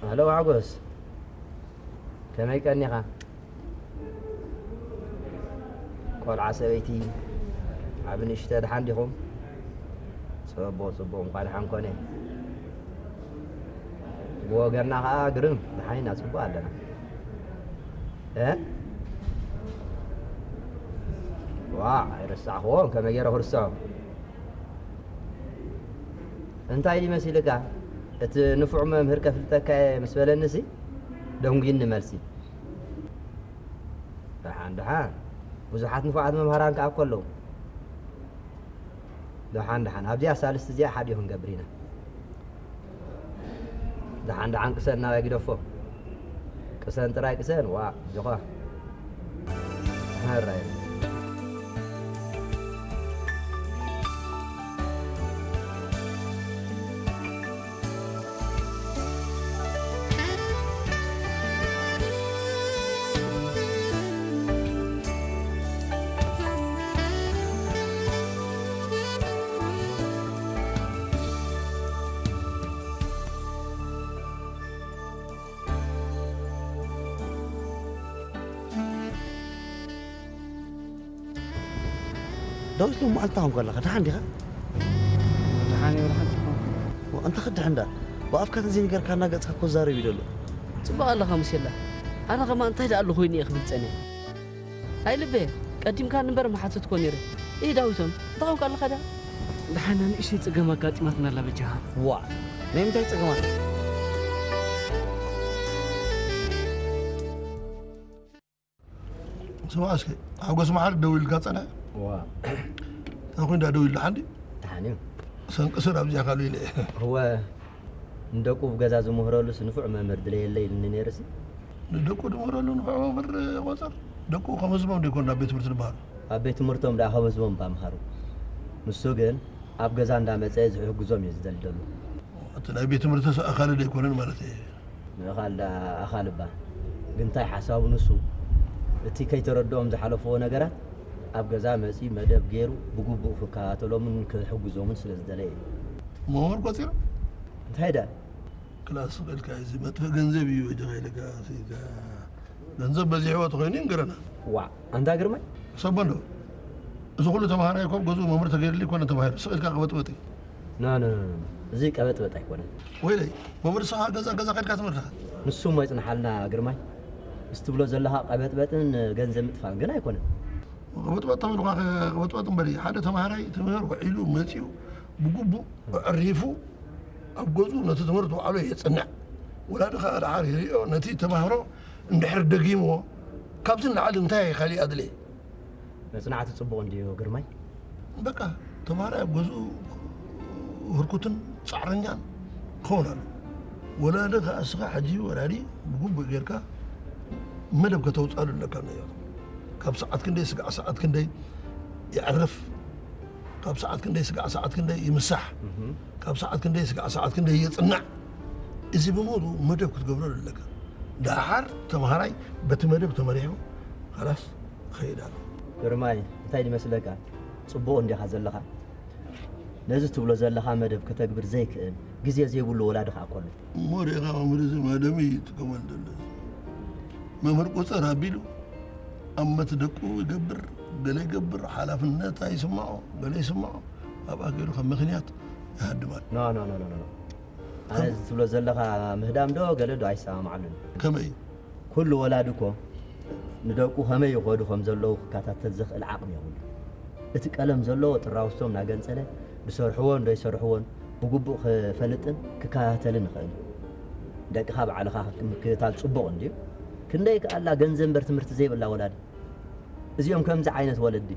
ሃሎ ሓጎስ፣ ከመይ ቀኒኻ? ቆልዓ ሰበይቲ፣ ዓቢ ንእሽተ ደሓን ዲኹም? ጽቡቕ፣ ጽቡቕ፣ እንኳ ደሓን ኮነ። ብወገንና ኸኣ ግርም፣ ደሓን ኢና፣ ጽቡቕ ኣለና። እ? ዋእ፣ ኣይረሳዕኽዎን፣ ከመይ ገይረ ክርስዖም? እንታይ ድዩ መሲልካ? እቲ ንፉዕ መምህር ከፍልጠካ እየ ምስ በለኒሲ፣ ደንጉዩኒ መልሲ። ደሓን ደሓን፣ ብዙሓት ንፉዓት መምሃራን ከኣ እኮ ኣለዉ። ደሓን ደሓን፣ ኣብዚኣ ሳልስቲ እዚኣ ሓዲኡ ክንገብር ኢና። ደሓን ደሓን፣ ቅሰን ናባይ ግደፎ። ቅሰን ጥራይ ቅሰን፣ ዋእ፣ ጆኻ። ሃራይ። ዳዊት፣ ሎም መዓልቲ ታኾንካ ኣለኻ? ደሓን ዲኻ? ደሓን እየ፣ ደሓን ትኾን። ዋ፣ እንታይ ክድሕን ዳ? ብኣፍካ ተዘይነገርካና ገጽካ እኮ ዛረብ እዩ ዘሎ። ጽቡቕ ኣለኻ ሙሴላ። ኣነ ኸማ እንታይ ደኣ ኣሎ ኮይኑ እየ ክብል ጸኒሐ። ኣይ ልበየ፣ ቀዲምካ እምበር ምሓተትኮ ነይረ። እይ ዳዊቶም፣ እንታይ ኾንካ ኣለኻ ዳ? ደሓን ንእሽተይ ጸገም ኣጋጢማትና ኣላ በጃኻ። ዋ፣ ናይ ምንታይ ጸገማት? ስማዕ እስከ፣ ሓጎስ መሓሪ ደዊሉልካ ጸንሐ? እዋ። እንታይ ኮይኑ ደኣ ደዊሉ? ደሓን ድዩ? ደሓን እዩ። ሰንቂ ስር ኣብዚኣ ካሉ ኢለ እየ። እወ፣ ንደቁ ብገዛ ዝምህረሉስ ንፉዕ መምህር ድለየለይ ኢሉኒ ነይሩሲ። ንደቁ ድምህረሉ ንፉዕ መምህር ቆጸር? ደቁ ከም ህዝቦም ዶ ይኮኑ ናብ ቤት ትምህርቲ ዝበሃሉ? ኣብ ቤት ትምህርቶም ደኣ ከም ህዝቦም እባ ምሃሩ። ንሱ ግን ኣብ ገዛ እንዳመጸ ዝሕግዞም እዩ ዝደሊ ዘሎ። እቲ ናይ ቤት ትምህርትስ ኣኻሊ ዶ ኣይኮነን ማለት እየ? ምእኻል ደኣ ኣኻል እባ። ግን እንታይ ሓሳቡ ንሱ? እቲ ከይተረድኦም ዝሓለፍዎ ነገራት ኣብ ገዛ መጺኡ መደብ ገይሩ ብግቡእ ክከታተሎምን ክሕግዞምን ስለ ዝደለየ እዩ። መምህር ቆጺሩ? እንታይ ደኣ? ክላስ ስቕ ኢልካ እዚ መጥፍእ ገንዘብ እዩ በጃኻ ኢለካ፣ ገንዘብ በዚሕዎ ተኾይኑ ይንገረና። ዋእ፣ ኣንታ ግርማይ። ሰቦ እንዶ፣ እዚ ኩሉ ተምሃራይ እኮ ኣብ ገዝኡ መምህር ተገይሩሉ ኣይኮነን ተባሂሉ፣ ስቕ ኢልካ ቀበጥበጥ እዩ። ኖ፣ ኖ፣ ኖ፣ ኖ፣ እዚ ቀበጥበጥ ኣይኮነን። ወይለይ፣ መምህር ንስኻ ገዛ ገዛ ከድካ ትምህርትኻ። ንሱ እሞ ይጽንሓልና ግርማይ። ምስ ትብሎ ዘለኻ ቀበጥበጥን ገንዘብ ምጥፋእን ግን ኣይኮነን። ቀበጥበጥ ተበልኳ፣ ቀበጥበጥ እምበሪ፣ ሓደ ተምሃራይ ትምህር ውዒሉ መጺኡ ብግቡእ ኣዕሪፉ ኣብ ገዝኡ ነቲ ትምህርቲ ውዓሎ የጽንዕ። ወላዲ ከኣ ደሓር ይሪኦ፣ ነቲ ተማህሮ እንድሕር ደጊምዎ፣ ካብዚ ንላዕሊ እንታይ ካሊእ ኣድልየ? መጽናዕቲ ጽቡቕ እንድዩ ግርማይ። በቃ፣ ተማሃራይ ኣብ ገዝኡ ህርኩትን ጻዕረኛን ክኸውን ኣለዎ። ወላዲ ከኣ እስኻ ሕጂ ወላዲ ብግቡእ ጌርካ መደብ ከተውጽኣሉ ኣለካ። ነዮ ካብ ሰዓት ክንደይ ስጋዕ ሰዓት ክንደይ የዕርፍ፣ ካብ ሰዓት ክንደይ ስጋዕ ሰዓት ክንደይ ይምሳሕ፣ እህ። ካብ ሰዓት ክንደይ ስጋዕ ሰዓት ክንደይ የጽናዕ። እዚ ብምሉ መደብ ክትገብረሉ ኣለካ። ደሓር ተምሃራይ በቲ መደብ ተመሪሑ፣ ኸላስ፣ ክኸይድ ኣሎ። ግርማይ፣ እንታይ ይመስለካ? ጽቡቕ እንዲኻ ዘለኻ። ነዚ ትብሎ ዘለኻ መደብ ከተግብር ዘይክእል፣ ግዜ ዘይብሉ ወላዲ ኸኣ እኮ ኣሎ። እሞ ርኢኻ መምህር፣ እዚ መደብ እዩ ይጥቀመሉ ዘሎ። መምህር ቁጽር ኣቢሉ፣ ኣብ መት ደቁ ይገብር፣ ገለ ይገብር፣ ሓላፍነት ኣይስምዖ፣ ገለ ይስምዖ፣ ኣብኣ ገይሩ ከም ምኽንያት ይሃድማል። ኖ፣ ኖ፣ ኖ፣ ኖ፣ ኖ። ኣነ ከም እዚ ትብሎ ዘለኻ ምህዳም ዶ ገለ ዶ ኣይሰማማዓሉን። ከመይ? ኩሉ ወላዲ እኮ ንደቁ ከመይ ይኸዱ ከም ዘለዉ ክከታተል ዘኽእል ዓቕሚ የብሉን። እቲ ቀለም ዘለዎ ጥራውስቶም እናገንጸለ ዝሰርሕዎን ዘይሰርሕዎን ብግቡእ ክፈልጥን ክከታተልን ይኽእል እዩ። ደቅኻ ባዕልኻ ምክትታል ጽቡቕ እንድዩ። ክንደይ ከኣላ ገንዘብ እምበር ትምህርቲ ዘይብላ ወላዲ። እዚኦም ከምዚ ዓይነት ወለዲ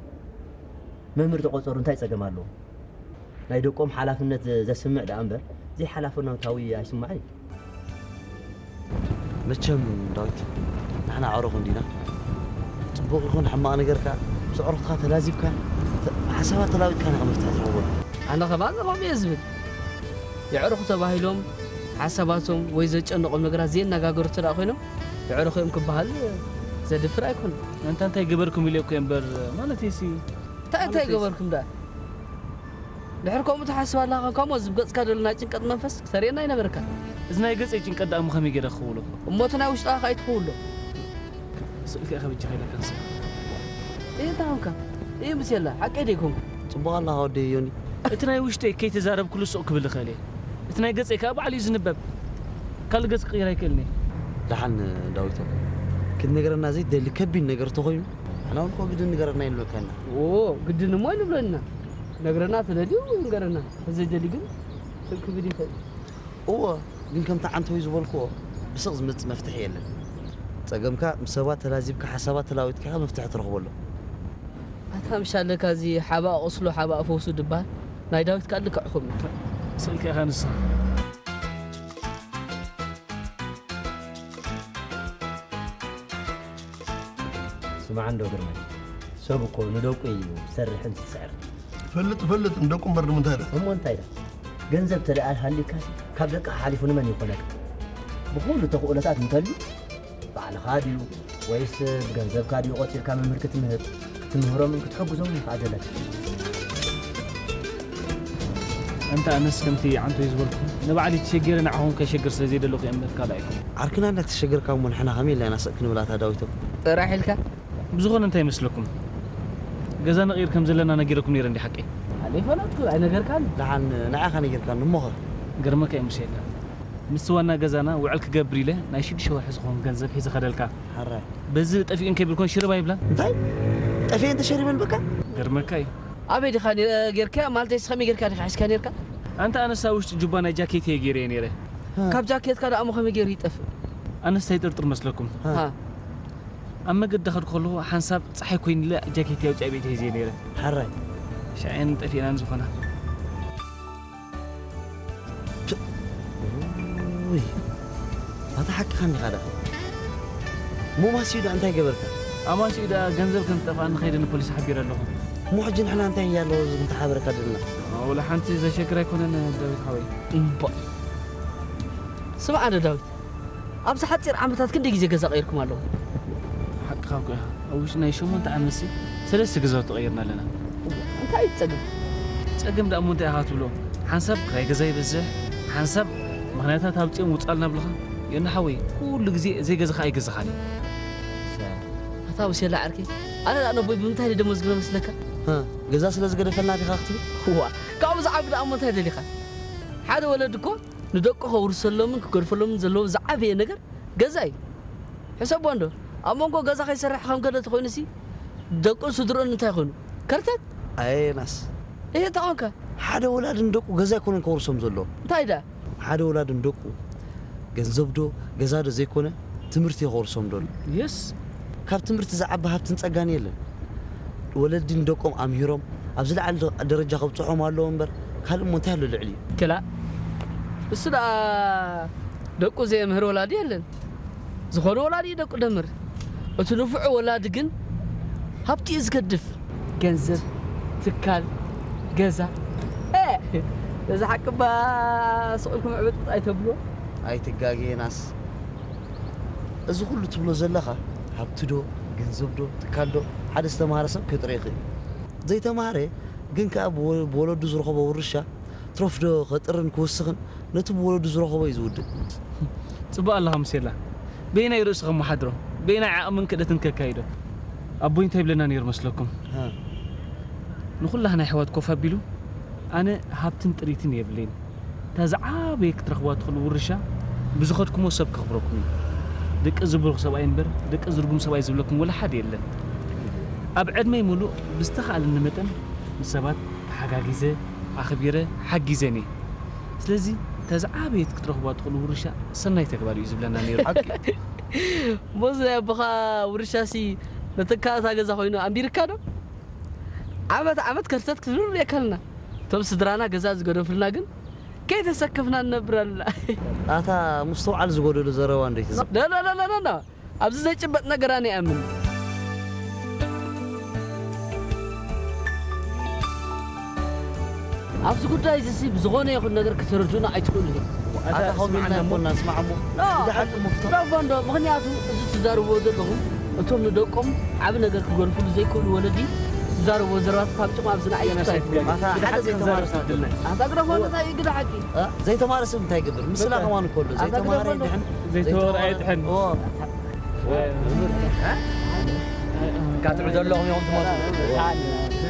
መምህር ተቖጸሩ እንታይ ጸገም ኣለዎ? ናይ ደቆም ሓላፍነት ዘ-፣ ዘስምዕ ደኣ እምበር ዘይሓላፍነታዊ ኣይስማዕን እዩ። መቸም ዳዊት፣ ንሕና ኣዕሩኽ እንዲና። ጽቡቕ ይኹን ሕማቕ ነገር ከኣ ምስ ኣዕሩኽትኻ ተላዚብካ፣ ተ-፣ ሓሳባት ተላዊጥካ ኢና ምፍታሕ ዝኸውን። ኣነ ከማን ከምኡ እየ ዝብል። የዕሩኽ ተባሂሎም ሓሳባቶም ወይ ዘጨነቖም ነገራት ዘየነጋገሩ እንተ ደኣ ኮይኖም፣ የዕሩኽ እዮም ክበሃል ዘድፍር ኣይኮነን። ኣንታ እንታይ ገበርኩም ኢለ እኮ እየ እምበር፣ ማለተይሲ፣ እንታይ፣ እንታይ ማለት ገበርኩም ደኣ? ድሕር ከምኡ ትሓስብ ኣለኻ፣ ከምኡ ዝብ ገጽካ ዘሎ ናይ ጭንቀት መንፈስ ክተርእየና ኣይነበርካን። እዚ ናይ ገጸይ ጭንቀት ደኣ እሞ ከመይ ገይረ ክኽውሎ? እሞ እቲ ናይ ውሽጥኻ ከኣ ኣይትኽውሎ። ስእልከ ኢኻ በጃኻ ኢለካ ንስኻ። እየ እንታይ ኾንካ? እየ ምስ የላ፣ ሓቀይ ደይኮንኩ። ጽቡቕ ኣለኻ ወደይ ዮኒ። እቲ ናይ ውሽጠይ ከይተዛረብኩሉ ስቕ ክብል እኽእል እየ። እቲ ናይ ገጸይ ከኣ ባዕሉ እዩ ዝንበብ። ካልእ ገጽ ክቕይር ኣይክእልን እየ። ደሓን ዳዊቶ፣ ክትነግረና ዘይትደሊ ከቢድ ነገር ተኾይኑ፣ ንሕና እውን እኮ ግድን ንገረና ይንበልካና። ኦ፣ ግድን እሞ ኣይንብሎን ኢና። ነግረና ተደልዩ ይንገረና። ተዘይደልዩ ግን ስቕ ክብል ይኽእል። እወ፣ ግን ከምቲ ዓንተወይ ዝበልክዎ ብስቕ ዝመጽእ መፍትሒ የለን። ጸገምካ ምስ ሰባት ተላዚብካ ሓሳባት ተላዊጥካ ኢኻ መፍትሒ ትረኽበሉ። ኣታ ምሻለካ እዚ ሓባእ ቁስሉ ሓባእ ፈውሱ ድበሃል ናይ ዳዊት ከኣ ልክዕኹም እዩ። ስእልካ ኢኻ ንስኻ። ስማዕ እንዶ ግርማይ፣ ሰብ እኮ ንደቁ እዩ ዝሰርሕን ዝስዕር። ፈልጥ ፈልጥ ንደቁ እምበር ንምንታይ ዳ? እሞ እንታይ ዳ? ገንዘብ ተደኣ ሃልዩካሲ ካብ ደቅኻ ሓሊፉ ንመን ይኾነካ? ብኹሉ ተኽእሎታት እንተልዩ ባዕልኻ ድዩ ወይስ ብገንዘብካ ድዩ ቆጺርካ መምህር ክትምህር? ክትምህሮምን ክትሕግዞምን እዩ ከኣ ዘለካ። ኣንታ ኣነስ ከምቲ ዓንቶይ ዝበልኩ ንባዕለይ ተሸጊረ ንዓኹም ከሸግር ስለ ዘይደለኹ እየ እምበር ካልእ ኣይኮነን። ዓርክና እንዳተሸገርካ እሞ ንሕና ከመይ ኢልና ኢና ስቕ ክንብል ኣታ ዳዊቶ? ጥራሕ ኢልካ? ብዝኾነ እንታይ ይመስለኩም? ገዛ ንቕይር ከም ዘለና ነጊረኩም ነይረ እንዲ ሓቀይ? ኣነ ይፈለጥኩ ኣይነገርካን። ደሓን ንዓኻ ነጊርካኒ እሞኸ? ግርመካ እዩ ሙሴ የለ። ምስቲ ዋና ገዛና ውዕል ክገብር ኢለ ናይ ሽዱሽተ ወርሒ ዝኸውን ገንዘብ ሒዘ ከደልካ። ሓራይ። በዚ ጠፊኡን ከይብልኩን ሽርብ ኣይብላን። እንታይ? ጠፊኤን ተሸሪበን በቃ? ግርመካ እዩ። ኣበይ ዲኻ ኔረ ጌርካዮ? ማለተይስ ከመይ ጌርካ ዲኻ ሒዝካ ኔርካ? ኣንታ ኣነስ ኣብ ውሽጢ ጁባ ናይ ጃኬት እየ ጌረዮ ኔረ። ሃ። ካብ ጃኬትካ ደኣ እሞ ከመይ ጌሩ ይጠፍእ? ኣነስ እንታይ ጥርጥር መስለኩም? ሃ። ሃ። ኣብ መገዲ ከድኩ ከለኹ ሓንሳብ ጸሓይ ኮይኑለ ጃኬተይ ኣውጺኣ ቤት ሒዘ ኔረ። ሓራይ። ሻዕን ጠፊእናን ዝኾና። ውይ፣ ኣታ ሓቅኻ እንዲኻ ደኣ። እሞ ማስዩ ደኣ እንታይ ገበርካ? ኣማስዩ ደኣ ገንዘብ ከም ዝጠፍኣኒ ከይደ ንፖሊስ ሓቢረ ኣለኹ። እሞ ሕጂ ንሕና እንታይ እያ ኣለዎ እዚ ክንተሓበረካ ደለና? ወላ ሓንቲ ዘሸግር ኣይኮነን ዳዊት ሓወይ። እምባ። ስምዓ ዶ ዳዊት፣ ኣብዚ ሓጺር ዓመታት ክንደይ ግዜ ገዛ ቀይርኩም ኣለኹም? ሓቅኻ እኮ ኢኻ። ኣብ ውሽጢ ናይ ሸሞንተ ዓመትሲ ሰለስተ ገዛውቲ ቀይርና ኣለና። እንታይ እዩ ጸገም? ጸገም ደኣ እሞ እንታይ ኢኻ ትብሎ? ሓንሳብ ክራይ ገዛ ይበዝሕ፣ ሓንሳብ ምኽንያታት ኣውጺኦም ውጻልና ብልኻ። ዮኒ ሓወይ፣ ኩሉ ግዜ ዘይገዛኻ ኣይገዛኻን እዩ። ኣታ ውሴላ ዓርከይ፣ ኣነ ደኣ ነቦይ ብምንታይ ደሞዝ ግበ መስለካ? ሃ፣ ገዛ ስለ ዝገደፈልና ዲኻ ክትብል? እዋ፣ ካብኡ ዝዓቢ ደኣ እሞ እንታይ ደሊኻ? ሓደ ወለዲ እኮ ንደቁ ከውርሰሎምን ክገድፈሎምን ዘለዎ ዝዓበየ ነገር ገዛ እዩ። ሕሰቦ እንዶ፣ ኣብ መንጎ ገዛ ከይሰርሕ ከም ገለ ተኾይኑሲ፣ ደቁን ስድርኡን እንታይ ይኾኑ? ከርተት? ኣየ ናስ። እየ ተኾንከ? ሓደ ወላዲ ንደቁ ገዛ ኣይኮነን ከውርሶም ዘሎ። እንታይ ደኣ? ሓደ ወላዲ ንደቁ ገንዘብ ዶ ገዛ ዶ ዘይኮነ ትምህርቲ እዩ ከውርሶም ዘሎ። የስ። ካብ ትምህርቲ ዝዓቢ ሃብትን ጸጋን የለን። ወለዲ ንደቆም ኣምሂሮም ኣብ ዝለዓለ ደ-፣ ደረጃ ከብጽሖም ኣለዎ እምበር ካልእ እሞ እንታይ ኣሎ ልዕሊኡ? ክላእ። እሱ ደኣ ደቁ ዘየምህር ወላዲ የለን። ዝኾነ ወላዲ እዩ ደቁ ደምር። እቲ ንፉዕ ወላዲ ግን ሃብቲ እዩ ዝገድፍ። ገንዘብ፣ ትካል፣ ገዛ። እ፣ ነዚ ሓቂ እባ ስቕ ኢልኩም ዕብጥ ኣይተብልዎ። ኣይትጋገ ዮናስ። እዚ ኩሉ ትብሎ ዘለኻ ሃብቲ ዶ፣ ገንዘብ ዶ፣ ትካል ዶ፣ ሓደ ዝተማሃረ ሰብ ከጥርዮ ይኽእል እዩ። ዘይተማሃረ ግን ከኣ ብወ-፣ ብወለዱ ዝረኸቦ ውርሻ ትረፍ ዶ ከጥርን ክውስኽን ነቲ ብወለዱ ዝረኸቦ እዩ ዝውድእ። ጽቡቕ ኣለኻ ሙሴላ። በየናይ ርእሱ ከመሓድሮ፣ በየናይ ዓቕምን ክእለትን ከካይዶ? ኣቦይ እንታይ ይብለና ነይሩ መስለኩም? ሃ። ንኹላህና ኣሕዋት ኮፍ ኣቢሉ፣ ኣነ ሃብትን ጥሪትን የብለይን። እታ ዝዓበየ ክትረኽባ ትኽእሉ ውርሻ ብዝኸድኩሞ ሰብ ከኽብረኩም እዩ። ደቂ ዝብሩኽ ሰብኣይ እምበር ደቂ ዝርጉም ሰብኣይ ዝብለኩም ወላ ሓደ የለን። ኣብ ዕድመይ ሙሉእ ብዝተኻእለኒ መጠን ንሰባት ተሓጋጊዘ፣ ኣኽቢረ፣ ሓጊዘን እየ። ስለዚ እታ ዝዓበየት ክትረኽባ ትኽእሉ ውርሻ ሰናይ ተግባር እዩ ዝብለና ነይሩ። ሓቂ። እሞ እዚ ናይ ኣቦኻ ውርሻሲ ነተካ እታ ገዛ ኮይኑ ኣንቢርካ ዶ? ዓመት ዓመት ከርተት ክትብል ርእየካልና። እቶም ስድራና ገዛ ዝገደፉልና ግን ከይተሰከፍና ንነብር ኣለና። ኣታ ምስትውዓል ዝጎደሎ ዘረባ እንዶ እዩ ትዛረብ? ኖ፣ ኖ፣ ኖ፣ ኖ፣ ኖ፣ ኖ። ኣብዚ ዘይጭበጥ ነገር ኣነ ይኣምን። ኣብዚ ጉዳይ እዚ ሲ ብዝኾነ ይኹን ነገር ክትርድኡና ኣይትኽእሉን ኢኹም። ኣታ ኣታ ከምኡ ኢልና ስምዓና እሞ። ኣይኮንና፣ ስማዕ እሞ። ኖ፣ ብድሓቂ እሞ ፍታሕ። ኖ፣ ፎንዶ፣ ምኽንያቱ እዚ ትዛረብዎ ዘለኹም እቶም ንደቆም ዓቢ ነገር ክገድፉሉ ዘይክእሉ ወለዲ ዛረቡ ዘረባት ካብ ጭማ ኣብዚ ንዓየ መሳይ ኣታ ሓደ ዘይተማረ ሰብ ድልና። ኣታ ግደፎ እንታይ እዩ ግዳ ሓቂ? እ? ዘይተማረ ሰብ እንታይ ይገብር? ምስላ ከማን እኮ ኣሎ። ኣታ ዘይተማረ ግደፎ ይድሕን። ዘይተማረ ኣይድሕን። ኦ። ካትዑ ዘለኹም እዮም ትመስሉ።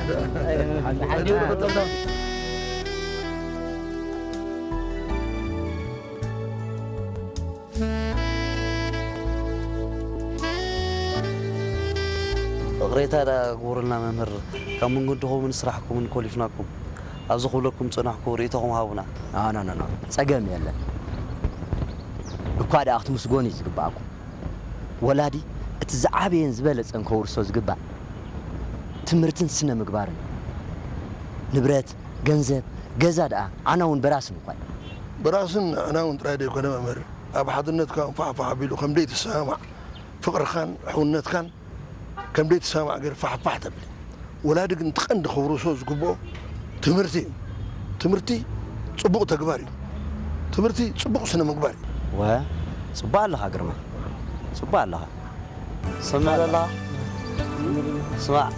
ይቕሬታ ደኣ ግበሩልና መምህር፣ ካብ መንገድኹምን ስራሕኩምን ኮሊፍናኩም። ኣብዚ ክብለኩም ጸናሕኩ፣ ርእይቶኹም ሃቡና። ኖ፣ ኖ፣ ኖ፣ ኖ። ጸገም የለን። እኳ ደኣ ክትምስገኑ እዩ ዝግብኣኩም። ወላዲ እቲ ዝዓበየን ዝበለጸን ከውርሶ ዝግባእ ትምህርትን ስነ ምግባርን። ንብረት፣ ገንዘብ፣ ገዛ ደኣ ዓና እውን በራስን እኳ እዩ። በራስን ዓና እውን ጥራይ ዘይኮነ መምህር፣ ኣብ ሓድነትካ እውን ፋሕፋሕ ኣቢሉ ከም ደይትሰማማዕ፣ ፍቕርኻን ሕውነትካን ከም ደይትሰማማዕ ገይሩ ፋሕፋሕ ተብል። ወላዲ ግን እቲ ቀንዲ ከውርሶ ዝግብኦ ትምህርቲ እዩ። ትምህርቲ ጽቡቕ ተግባር እዩ። ትምህርቲ ጽቡቕ ስነ ምግባር እዩ። ወ፣ ጽቡቕ ኣለኻ ግርማ፣ ጽቡቕ ኣለኻ። ስምዕ ኣለኻ? ስማዕ፣